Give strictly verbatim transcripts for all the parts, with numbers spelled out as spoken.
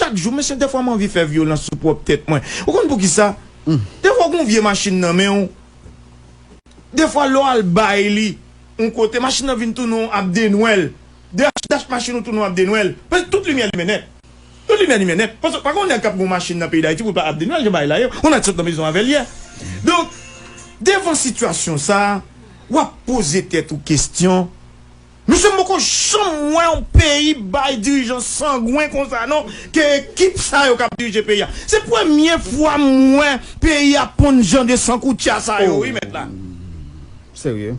chak jou, mesye, dèfwa m anvi fè vyolans sou pwòp tèt mwen. Ou konn poukisa? Dèfwa w gen yon vye machin nan men w. Dèfwa, lè w al bay li yon kote, machin nan vin tounen yon Ap de Nwèl. Dach, dach machin ou tounen yon Ap de Nwèl. Paske tout limyè limen nèt. Tout limyè limen nèt. Paske pa gen yon nèg k ap gen yon machin nan peyi Dayiti pou l pa Ap de Nwèl, jan bagay la ye. Yon nèg sot nan mezon avè l yè. Donk, devan sitiyasyon sa a, w ap poze tèt ou kesyon. Mesye, m poko janm wè yon peyi bay dirijan sangwen konsa non, ke ekip sa yo k ap dirije peyi a. Se premye fwa m wè peyi a ponn jan de sankoutya sa yo, wi, mèt la. Serye.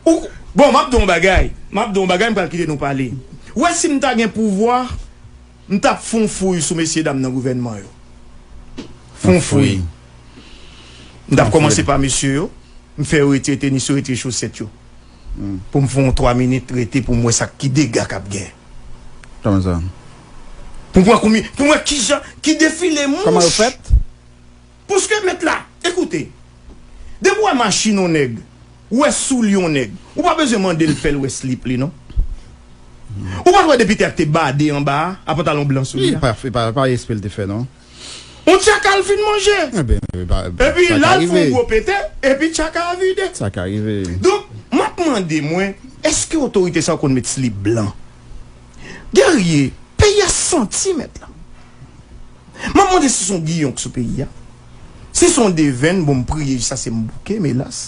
Ou, bon, m ap di w yon bagay. M ap di w yon bagay, m pral kite nou pale. Ou wè, si m ta gen pouvwa, m t ap fè yon fouy sou mesye dam nan gouvènman yo. Fè yon fouy. M t ap kòmanse pa mesye yo. M fè yo retire tenis yo, retire chosèt yo. Pou m fè yon twa minit rete pou m wè sa ki dega k ap gen. Kòman sa? Pou m wè konbyen, pou m wè kijan, ki defile mouch. Kòman yo fèt? Paske mèt la, ekoute, depi w wè machin yon nèg, ou wè soulye yon nèg, ou pa bezwen mande l fè l wè slip li non. Ou pa t wè depi tè a te bade anba a, a pantalon blan sou li a? Li pa, pa, pa espre l te fè non. Yon tchakal fin manje. Enben, e pa, epi sa l ka al fè yon rive. Gwo pete, epi tchaka a vide. Sa ka rive. Donk, m ap mande mwen, èske otorite sa yo konn met slip blan? Guerrier, peyi a santi mèt la. M ap mande si se yon giyon k sou peyi a. Si se yon devenn, bon, m priye jiskaske m bouke, m elas.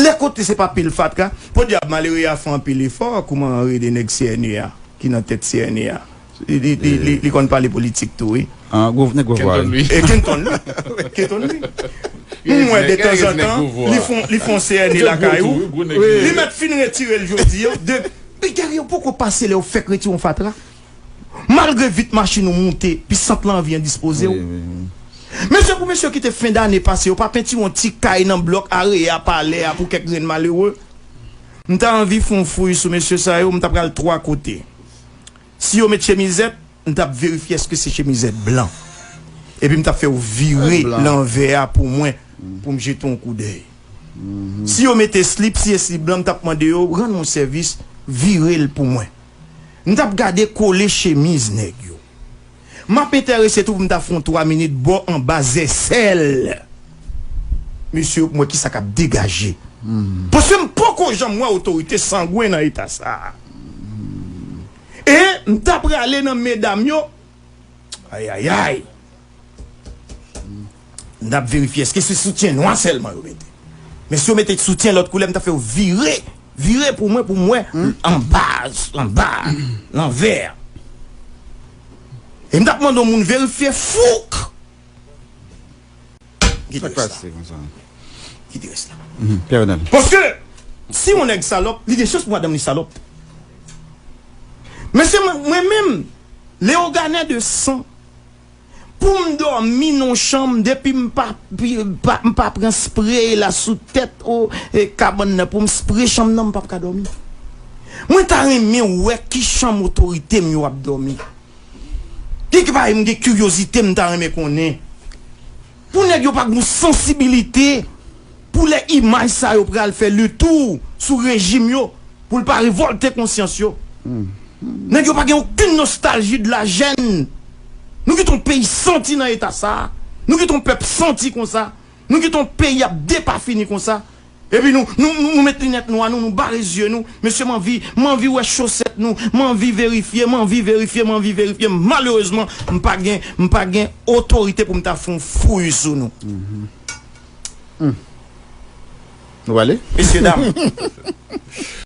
Lè kote se pa pil fatra, podyab malere a fè anpil efò, kouman rele nèg C N E a, ki nan tèt C N E a. Li, li, li, li, li konn pale politik tou, wi. Ah, gwo, nèg gwo vwa. Kenton Louis. E Kenton Louis. Kenton Louis. M wè detanzantan, li fon, li fon C N E lakay ou. Li mèt fin retire l jodi an. De, men Guerrier, ou poko pase lè yo fèk retire yon fatra. Malgre vit machin ou moute, pi sant lan anvi endispoze w. Wi, wi, wi. Mesye, pou mesye ki te fen dane pase, yo pa pentire yon ti kay nan blòk Areya, Palè a pou kèk grenn malere. M ta anvi fè yon fouy sou mesye sa yo, m ta pral twa kote. Si yo met chemizèt, m t ap verifye èske se chemizèt blan. Epi m t ap fè yo vire lanvè a pou mwen, pou m jete yon koudèy. Si yo mete slip, si e slip blan, m t ap mande yo, rann mwen sèvis, vire l pou mwen. M t ap gade kole chemiz nèg yo. M ap enterese tou pou m ta fè yon twa minit bò anba zèsèl mesye yo pou m wè kisa k ap degaje. Paske m poko janm wè otorite sangwen nan eta sa a. E m ta prale nan medam yo. Ayayay. M t ap verifye èske se soutyen nwa sèlman yo mete. Men si yo mete soutyen lòt koulè, m t ap fè yo vire, vire pou mwen, pou m wè anba, anba, lanvè. E m t ap mande yon moun verifye fouk. Kite rès la. Kite rès la. Paske si yon nèg salòp, li gen chans pou madanm li salòp. Mesye, mwen, mwen menm, Leyoganè de san, pou m dòmi nan yon chanm, depi m pa, pa, m pa pran spre la sou tèt o, e, kabann nan pou m spre chanm nan, m p ap ka dòmi. Mwen ta renmen wè ki chanm otorite m yo ap dòmi. Gen ki bagay m gen kiryozite m ta renmen konnen. Pou nèg yo pa gen yon sansibilite pou lè imaj sa yo pral fè letou sou rejim yo, pou l pa revòlte konsyans yo. Nèg yo pa gen okenn nostalji de la jèn. Nou kite yon peyi santi nan eta sa a. Nou kite yon pèp santi konsa. Nou kite yon peyi ap depafini konsa. Epi nou, nou, nou, nou met linèt nwa nou, nou bare zye nou. Mesye, m anvi, m anvi wè chosèt nou. M anvi verifye, m anvi verifye, m anvi verifye. Malerezman, m pa gen, m pa gen otorite pou m ta fè yon fouy sou nou. Nou ale? Mesye dam.